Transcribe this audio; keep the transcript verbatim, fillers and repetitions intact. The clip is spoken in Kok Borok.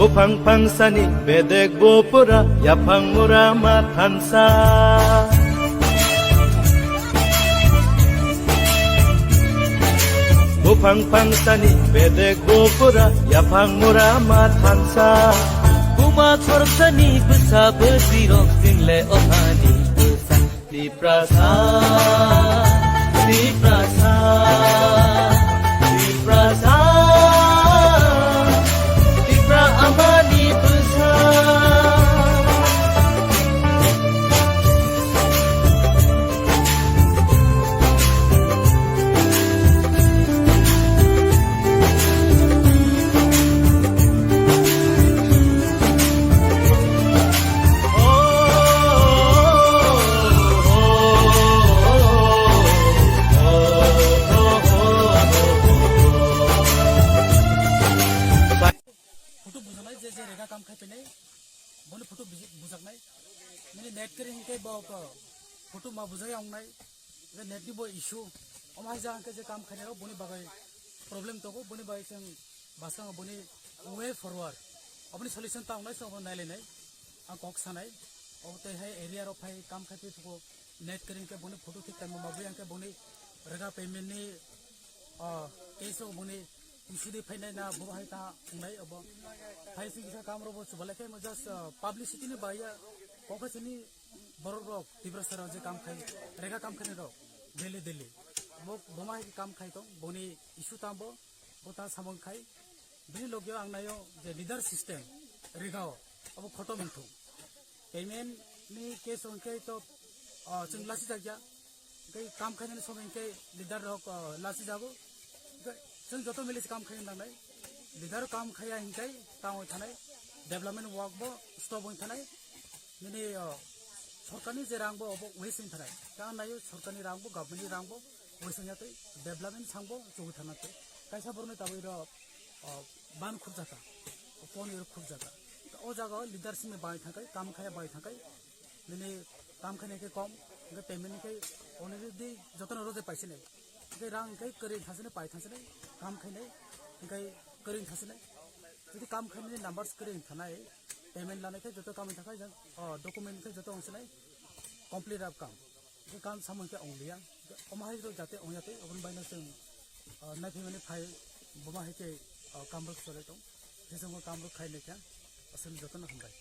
Buphang phangsani bedek bupura, yaphang mura ma thansa. Buphang phangsani bedek bupura, yaphang mura ma thansa. Buma khorsani bwsa bwsirok jingle ohani bwsa. Tiprasa, Tiprasa, Tiprasa, Tipra amani bwsa. Photo bujaknai, je je rega kam khai phainai, boni photo buji-, bujaknai. Nini net kiri hinkhe bo ko photo ma bujai ongnai. Je net ni bo issue. Omo hai jang khe je kam khainai rok boni bagwi problem tongo, boni bagwi chwng bwskango boni way forward. Oboni solution ta ongnai, chwng obo nailainai. Ang kok sanai. Obo tei hai area rok phai kam khai phi phugo net kiri hinkhe boni photo thik time ma bui ang khe boni rega payment ni, ah, case o boni issue di phainai na bo hai ta wngnai obo. Hai sing kisa kam rok bo chubalai khe mo just, ah, publicity ni bai ya kok sini borok rok Tiprasa rok je kam khai rega kam khai rok daily daily bo boma hai kam khai tong boni issue tam bo bo ta samung khai bini logyo ang nayo je leader system rega o abo khotom wngthung. Payment ni case hwnkhe to, ah, chwng lachijakya. Hwnkhe kam khainani somoi hwnkhe leader rok, ah, lachijago. Hwnkhe chwng joto mili se kam khaina nangnai. Leader kam khaiya hwnkhe tangwi thanai. Development work bo stop wng thanai. Nini, ah, sorkarni je rang bo obo waste wng thanai. Ta nayo sorkarni rang bo, government ni rang bo waste wngya tei development sangbo chugwi thangna tei kaisa borokni tabwi rok, o, ban khurjaka, o, pon rok khurjaka. O jaga o leadership ni bai thangkai, kam khaya bai thangkai, nini kam khainai khe kom, hwnkhe payment khe already jotono roje paisinai. Hwnkhe rang hwnkhe kwrwi thasinai pai thasinai, kam khainai, hwnkhe kwrwi thasinai. Jodi kam khainani numbers kwrwi thanai, payment lanai khe joto kam thangkai, o, document khe joto wngsinai, complete rap kam. Hwnkhe kam samung khe wngliya. Omo hai rok jate wngya tei, oboni baino chwng, ah, naiphaimani phai, boma hai khe, ah, kamrok cholai tong. Khe chwngbo kamrok khai naikha, aswk jotono hambai.